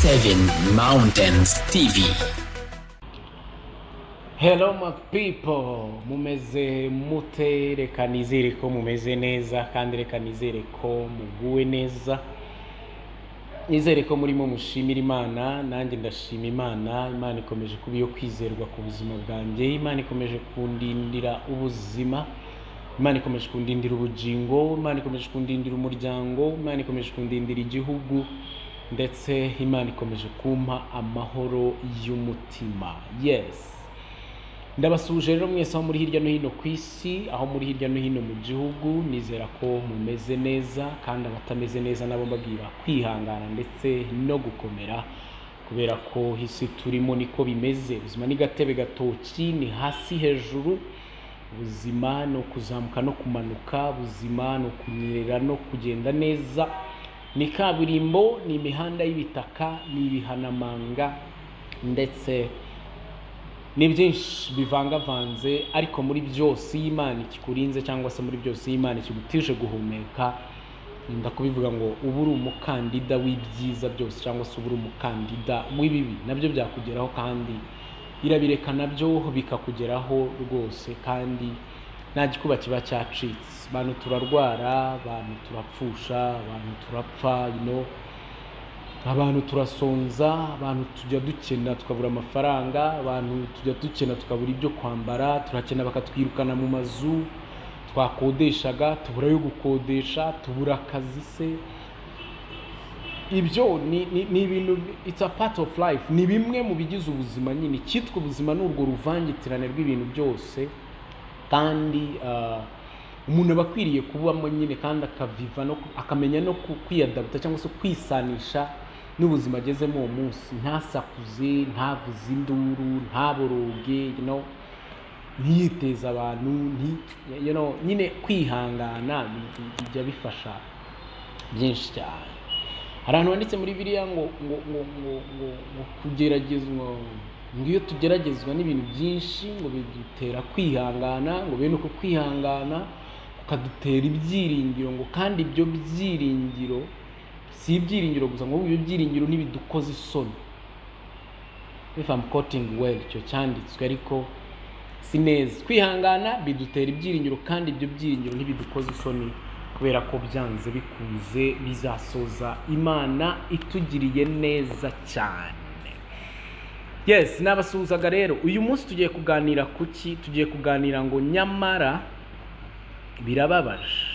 Seven Mountains TV. Hello my people, mumeze mute? Reka nizere ko mumeze neza kandi reka nizere ko muguwe neza. Nizere ko murimo mushimira Imana, nanjye ndashima Imana. Imana ikomeje kuba iyo kwizerwa ku buzima bwanjye, Imana ikomeje kundindira ubuzima, Imana ikomeje kundindira ubugingo, Imana ikomeje kundindira umuryango, Imana ikomeje kundindira igihugu, ndetse Imana ikomeje kumpa amahoro y'umutima. Yes. Ndabasuhuje rero mwese aho muri hirya no hino ku isi, aho muri hirya no hino mu gihugu. Nizera ko mumeze neza, kandi abatameze neza nabo mbabwira kwihangana ndetse no gukomera, kubera ko isi turimo niko bimeze. Ubuzima ni gatebe gatoki, ni hasi hejuru. Ubuzima ni ukuzamuka no kumanuka, ubuzima ni ukunyerera no kugenda neza, ni kaburimbo, ni imihanda y'ibitaka, ni ibihanamanga, ndetse ni byinshi bivangavanze. Ariko muri byose iyo Imana ikikurinze, cyangwa se muri byose iyo Imana ikigutije guhumeka, ndakubivuga ngo uba uri umukandida w'ibyiza byose, cyangwa se uba uri umukandida w'ibibi, nabyo byakugeraho, kandi irabireka nabyo bikakugeraho rwose, kandi nta gikuba kiba cyacitse. Abantu turarwara, abantu turapfusha, abantu turapfa, abantu turasonza, abantu tujya dukena tukabura amafaranga, abantu tujya dukena tukabura ibyo kwambara, turakena bakatwirukana mu mazu twakodeshaga, tubura ayo gukodesha, tubura akazi se. Ibyo ni ibintu, it's a part of life, ni bimwe mu bigize ubuzima nyine. Icyitwa ubuzima ni urwo ruvangitirane rw'ibintu byose, kandi umuntu aba akwiriye kubamo nyine, kandi akaviva no akamenya no kwiyadaputa cyangwa se kwisanisha n'ubuzima agezemo uwo munsi, ntasakuze, ntavuze induru, ntaboroge, ntiyiteze abantu, nyine kwihangana bijya bifasha byinshi cyane. Hari ahantu handitse muri Bibiliya ngo kugeragezwa, ngo iyo tugeragezwa n'ibintu byinshi ngo bidutera kwihangana, ngo bene uko kwihangana kukadutera ibyiringiro, ngo kandi ibyo byiringiro si ibyiringiro gusa, ngo ibyo byiringiro ntibidukoza isoni. If I'm quoting well icyo cyanditswe, ariko si neza. Kwihangana bidutera ibyiringiro, kandi ibyo byiringiro ntibidukoza isoni, kubera ko byanze bikunze bizasoza Imana itugiriye neza cyane. Yes, nabasuhuzaga rero. Uyu munsi tugiye kuganira kuki? Tugiye kuganira ngo nyamara birababaje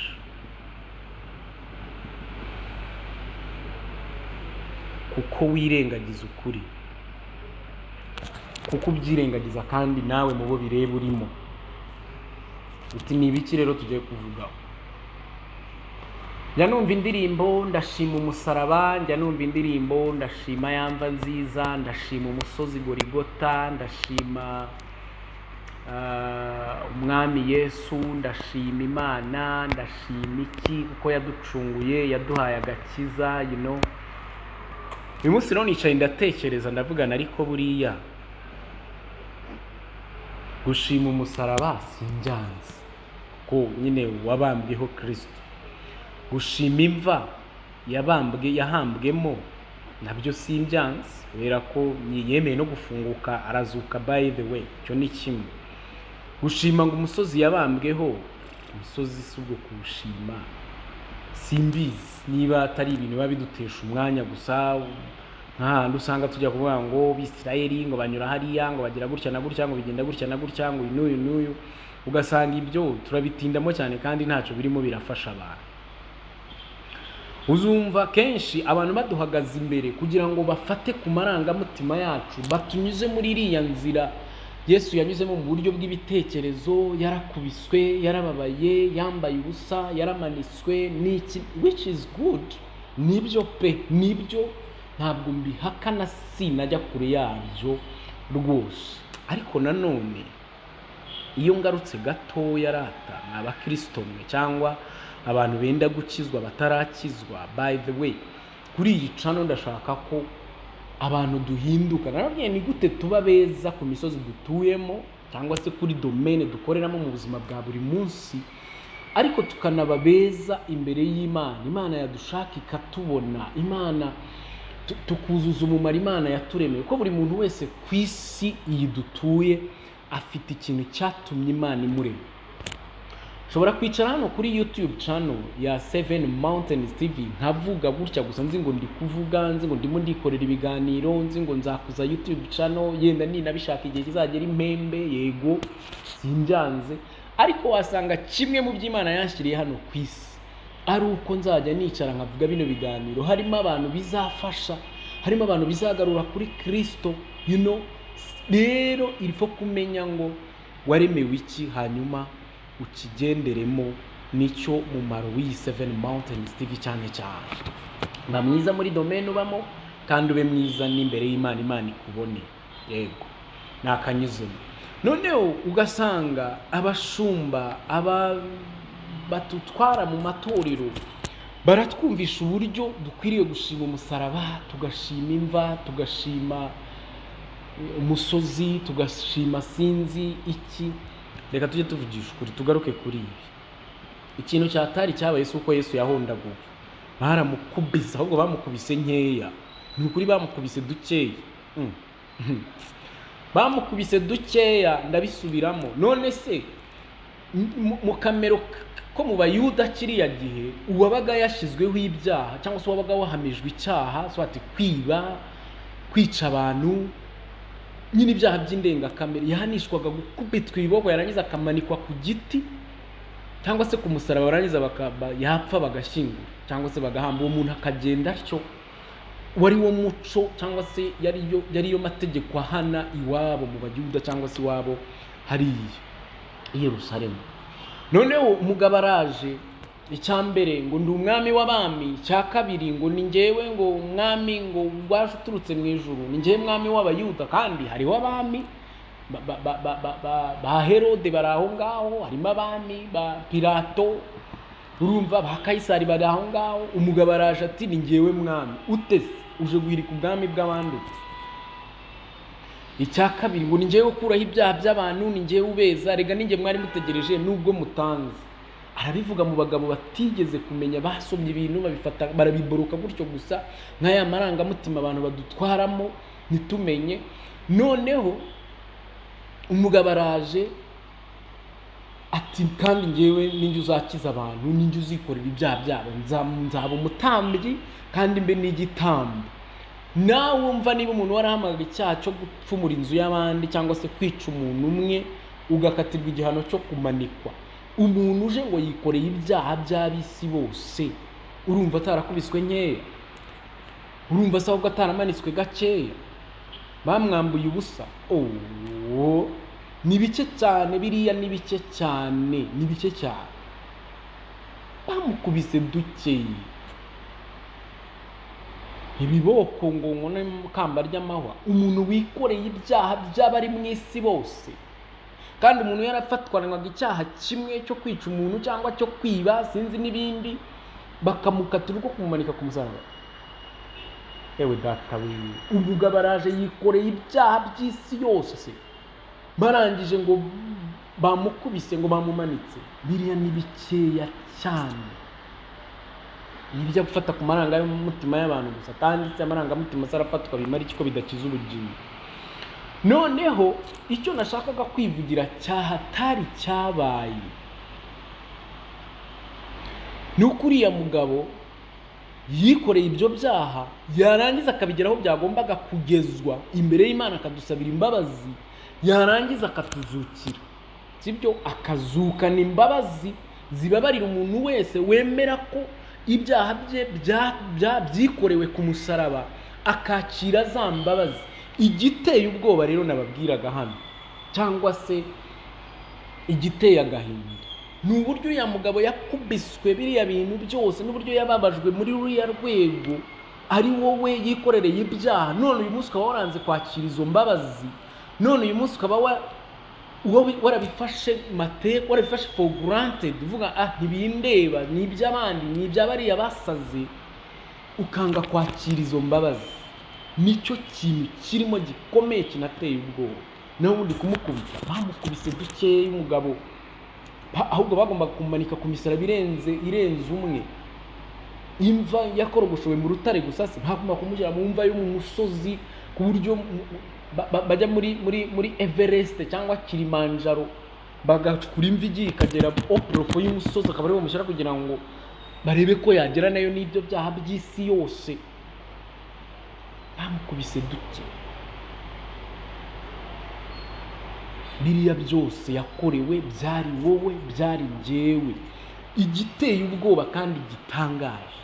kuko wirengagiza ukuri, kuko ubyirengagiza kandi nawe mu bo bireba urimo. Uti ni ibiki rero tugiye kuvugaho? Njya numva indirimbo "Ndashima umusaraba", njya numva indirimbo "Ndashima ya mva nziza", ndashima umusozi Gorigota, ndashima Umwami Yesu, ndashima Imana, ndashima iki kuko yaducunguye, yaduhaye agakiza. Uyu munsi rero nicaye ndatekereza, ndavugana, ariko buriya gushima umusaraba sinjyanze, kuko nyine wabambweho Kirisito. Gushima imva yabambwe yahambwemo nabyo simbyanze, kubera ko yemeye no gufunguka arazuka. By the way, icyo ni kimwe. Gushima ngo umusozi yabambweho, umusozi si ubwo kuwushima, simbizi niba atari ibintu biba bidutesha umwanya gusa, nk'ahantu usanga tujya kuvuga ngo Bisirayeli ngo banyura hariya, ngo bagira gutya na gutya, ngo bigenda gutya na gutya, ngo uyu n'uyu n'uyu, ugasanga ibyo turabitindamo cyane kandi ntacyo birimo birafasha abantu. Uzumva kenshi abantu baduhagaze imbere kugira ngo bafate ku marangamutima yacu, batunyuze muri iriya nzira Yesu yanyuzemo mu buryo bw'ibitekerezo: yarakubiswe, yarababaye, yambaye ubusa, yaramanitswe n'iki, which is good, nibyo pe, nibyo, ntabwo mbihakana, sinajya kure yabyo rwose. Ariko nanone iyo ngarutse gatoya, rata ni abakirisito mwe cyangwa abantu benda gukizwa batarakizwa, by the way, kuri iyi channel ndashaka ko abantu duhinduka. Narabwiye, ni gute tuba beza ku misozi dutuyemo cyangwa se kuri domaine dukoreramo mu buzima bwa buri munsi, ariko tukanaba beza imbere y'Imana? Imana yadushaka ikatubona, Imana Tukuzuza umumaro Imana yaturemeye, ko buri muntu wese ku isi iyi dutuye afite ikintu cyatumye Imana imurema. Ushobora kwicara hano kuri YouTube channel ya Seven Mountains TV nkavuga gutya gusa, nzi ngo ndi kuvuga, nzi ngo ndimo ndikorera ibiganiro, nzi ngo nzakuza YouTube channel, yenda ninabishaka igihe kizagera impembe, yego simbyanze. Ariko wasanga kimwe mu by'Imana yanshyiriye hano ku isi ari uko nzajya nicara nkavuga bino biganiro, harimo abantu bizafasha, harimo abantu bizagarura kuri Kirisito. Rero il faut kumenya ngo waremewe iki, hanyuma ukigenderemo. Nicyo mumaro w'iyi Seven Mountains TV cyane cyane. Ba mwiza muri domaine ubamo, kandi ube mwiza n'imbere y'Imana, Imana ikubone. Yego, ni akanyuzemo. Noneho ugasanga abashumba, aba batutwara mu matorero, baratwumvisha uburyo dukwiriye gushima umusaraba, tugashima imva, tugashima umusozi, tugashima sinzi iki. Reka tujye tuvugisha ukuri, tugaruke kuri ibi. Ikintu cyatari cyabaye si uko Yesu yahondaguwe, baramukubise, ahubwo bamukubise nkeya. Ni ukuri, bamukubise dukeya. Bamukubise dukeya, ndabisubiramo. None se mu kamero ko mu Bayuda kiriya gihe, uwabaga yashyizweho ibyaha cyangwa se uwabaga wahamijwe icyaha, soit kwiba, kwica abantu, nyine ibyaha by'indengakamere, yahanishwaga gukubitwa ibiboko, yarangiza akamanikwa ku giti cyangwa se ku musaraba, barangiza yapfa bagashyingura cyangwa se bagahamba uwo muntu, akagenda atyo. Wari wo muco cyangwa se yariyo mategeko ahana iwabo mu Bayuda cyangwa se iwabo hariya i Yerusalemu. Noneho umugabo araje, icya mbere ngo ndi umwami w'abami, icya kabiri ngo ni njyewe ngo umwami ngo waje uturutse mu ijuru, ni njyewe mwami w'Abayuda. Kandi hariho abami ba Herode bari aho ngaho, harimo abami ba Pilato, urumva, ba Kayisari bari aho ngaho. Umugabo araje ati: "Ni njyewe mwami." Utese uje guhirika ubwami bw'abandi ute? Icya kabiri ngo ni njyewe ukuraho ibyaha by'abantu, ni njyewe ubeza, rega ninjye mwari mutegereje nubwo mutanzi. Arabivuga mu bagabo batigeze kumenya, basomye ibintu babifata barabiboroka gutyo gusa, nk'aya marangamutima abantu badutwaramo ntitumenye. Noneho umugabo araje ati: "Kandi njyewe ninjye uzakiza abantu, ninjye uzikorera ibyaha byabo, nzaba umutambyi kandi mbe n'igitambo." Nawe wumva, niba umuntu warahamagaga icyaha cyo gupfumura inzu y'abandi cyangwa se kwica umuntu umwe ugakatirwa igihano cyo kumanikwa, umuntu uje ngo yikoreye ibyaha by'ab'isi bose, urumva atarakubiswe nkeya? Urumva se ahubwo ataramanitswe gakeya, bamwambuye ubusa? Oh, ni bike cyane biriya, ni bike cyane, ni bike cyane. Bamukubise dukeya ibiboko ngo nkone kamba ry'amahwa. Umuntu wikoreye ibyaha by'abari mu isi bose, kandi umuntu yarafatwanwaga icyaha kimwe cyo kwica umuntu cyangwa cyo kwiba, sinzi n'ibindi, bakamukatira urwo kumumanika ku musaraba. Ewe data we, umugabo araje yikoreye ibyaha by'isi yose, se barangije ngo bamukubise, ngo bamumanitse. Biriya ni bikeya cyane, ni ibijya gufata ku marangamutima y'abantu gusa. Kandi se amarangamutima se arafatwa bimara iki ko bidakiza ubugingo? Noneho icyo nashakaga kwivugira cyahatari cyabaye ni uko uriya mugabo yikoreye ibyo byaha, yarangiza akabigeraho byagombaga kugezwa imbere y'Imana, akadusabira imbabazi, yarangiza akatuzukira, sibyo? Akazukana imbabazi zibabarira umuntu wese wemera ko ibyaha bye byikorewe ku musaraba, akakira za mbabazi. Igiteye ubwoba rero nababwiraga hano, cyangwa se igiteye agahinda, ni uburyo uriya mugabo yakubiswe biriya bintu byose n'uburyo yababajwe muri ruriya rwego, ari wowe yikorereye ibyaha. None uyu munsi ukaba waranze kwakira izo mbabazi. None uyu munsi ukaba wowe warabifashe mate, warabifashe for granted, uvuga: "Ah, ntibindeba, ni iby'abandi, ni iby'abariya basaze," ukanga kwakira izo mbabazi. Nicyo kintu kirimo gikomeye kinateye ubwoba. Naho ubundi kumukubita, bamukubise dukeya umugabo. Ahubwo bagombaga kumanika ku misaraba irenze umwe. Imva yakorogoshowe mu rutare gusa se? Ntagomba kumushyira mu mva yo mu musozi, ku buryo bajya muri Everest cyangwa Kilimanjaro, bagacukura imva igiye ikagera au profond y'umusozi, akaba ariwo bamushyira kugira ngo barebe ko yagera nayo n'ibyo byaha by'isi yose. Bamukubise duke. Biriya byose yakorewe byari wowe, byari njyewe. Igiteye ubwoba kandi gitangaje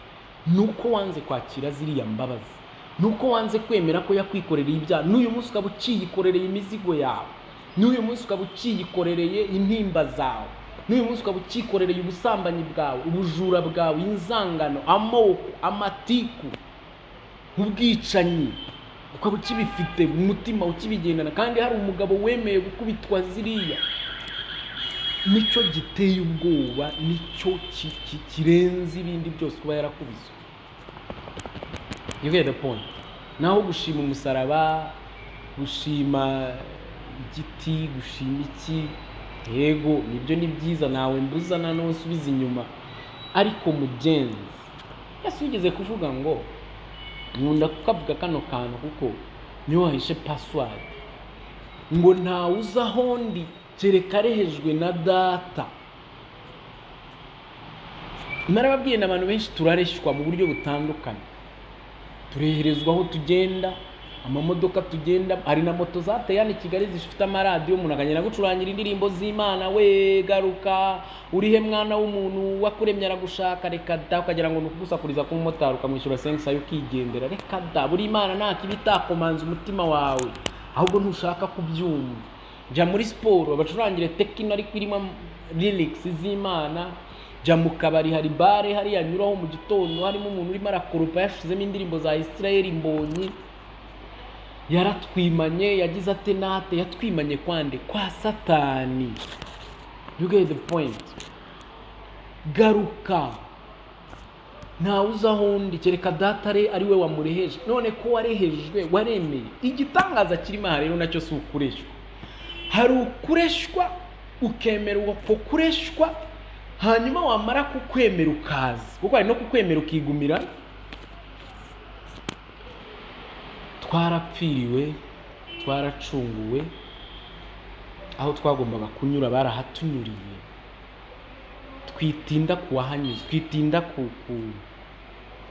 ni uko wanze kwakira ziriya mbabazi, ni uko wanze kwemera ko yakwikorereye ibyaha. N'uyu munsi ukaba uciyikorereye imizigo yawe, n'uyu munsi ukaba uciyikorereye intimba zawe, n'uyu munsi ukaba ucyikorereye ubusambanyi bwawe, ubujura bwawe, inzangano, amoko, amatiku, ubwicanyi, ukaba ukibifite mu mutima, ukibigendana, kandi hari umugabo wemeye gukubitwa ziriya. Nicyo giteye ubwoba, nicyo kirenze ibindi byose kuba yarakubiswe. You get the point? Naho gushima umusaraba, gushima igiti, gushima iki, yego nibyo ni byiza, nawe mbuza na nsubiza inyuma. Ariko mugenzi, Yesu yigeze kuvuga ngo, nkunda kukavuga kano kantu kuko niyo wahishe password, ngo ntawe uza aho ndi kereka arehejwe na Data. Narababwiye, n'abantu benshi turareshywa mu buryo butandukanye, tureherezwa aho tugenda, amamodoka tugenda, hari na moto zateye hano i Kigali zifite amaradiyo, umuntu akagenda gucurangira indirimbo z'Imana. We garuka, urihe mwana w'umuntu, wakuremye aragushaka. Reka da, ukagira ngo ni ukugusakuriza k'umumotari, ukamwishyura 500 ukigendera. Reka da, buri Imana nta kiba itakomanza umutima wawe, ahubwo ntushaka kubyumva. Jya muri siporo bacurangire techno ariko irimo lyrics z'Imana. Jya mu kabari, hari bare hariya nyuraho mu gitondo, harimo umuntu urimo arakoropa, yashizemo indirimbo za Israel Mbonyi. Yaratwimanye, yagize ate nate, yatwimanye kwande? Kwa Satani. You get the point? Garuka, ntawe uza aho ndi kereka Data ari we wamureheje. None ko warehejwe, waremeye. Igitangaza kirimo aha rero nacyo si ukureshwa. Hari ukureshwa ukemera uko kureshwa, hanyuma wamara kukwemera ukaza, kuko hari no kukwemera ukigumira. Twarapfiriwe, twaracunguwe, aho twagombaga kunyura barahatunyuriye. Twitinda ku wahanyuze, twitinda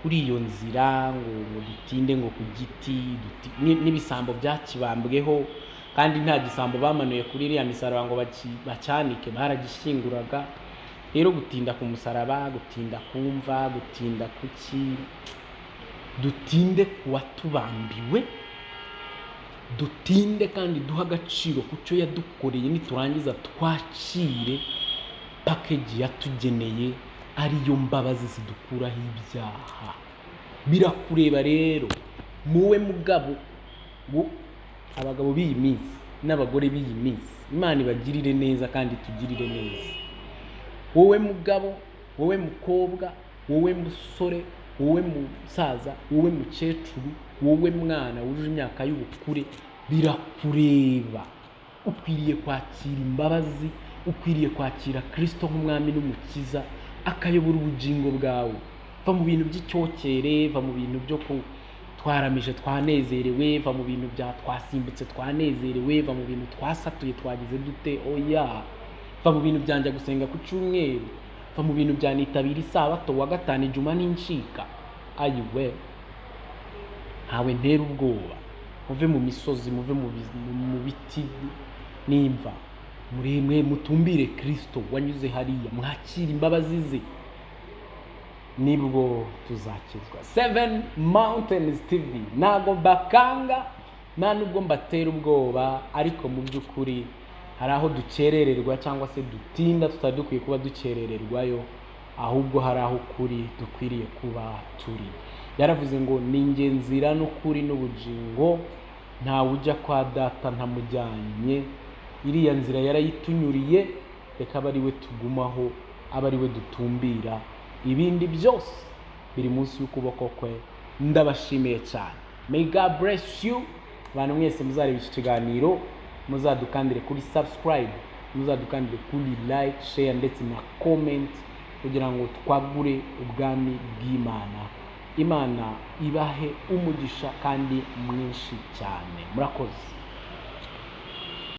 kuri iyo nzira, ngo dutinde ngo ku giti, n'ibisambo byakibambweho, kandi nta gisambo bamanuye kuri iriya misaraba ngo bacyanike, baragishyinguraga. Rero gutinda ku musaraba, gutinda kumva, gutinda kuki, dutinde ku watubambiwe, dutinde kandi duhe agaciro ku cyo yadukoreye. Niturangiza twakire package yatugeneye, ariyo mbabazi zidukuraho ibyaha. Birakureba rero muwe mugabo, abagabo b'iyi minsi n'abagore b'iyi minsi, Imana ibagirire neza kandi tugirire neza. Wowe mugabo, wowe mukobwa, wowe musore, wowe musaza, wowe mukecuru, wowe mwana wujuje imyaka y'ubukure, birakureba. Ukwiriye kwakira imbabazi, ukwiriye kwakira Kirisito nk'umwami n'umukiza, akayobora ubugingo bwawe. Va mu bintu by'icyokere, va mu bintu byo ku twaramije twanezerewe, va mu bintu bya twasimbutse twanezerewe, va mu bintu twasatuye twagize dute. Oya, va mu bintu byanjye gusenga ku cyumweru, va mu bintu bya nitabira isabato wa gatanu, ijuma n'incika. Ayiwe, ntawe ntera ubwoba. Muve mu misozi, muve mu biti n'imva, muremwe mutumbire Kirisito wanyuze hariya, mwakire imbabazi ze, nibwo tuzakizwa. Seven Mountains TV, ntago mbakanga, nta nubwo mbatera ubwoba, ariko mu by'ukuri hari aho dukerererwa cyangwa se dutinda tutari dukwiye kuba dukerererwayo, ahubwo hari aho ukuri dukwiriye kuba turi. Yaravuze ngo ni njye nzira n'ukuri n'ubugingo, ntawe ujya kwa Data ntamujyanye. Iriya nzira yarayitunyuriye, reka abe ari we tugumaho, abe ari we dutumbira, ibindi byose biri munsi y'ukuboko kwe. Ndabashimiye cyane. May God bless you. Abantu mwese muzareba iki kiganiro, muzadukandire kuri subscribe, muzadukandire kuri like, share ndetse na comment. kugira ngo twagure ubwami bw'Imana. Imana ibahe umugisha kandi mwinshi cyane. Murakoze.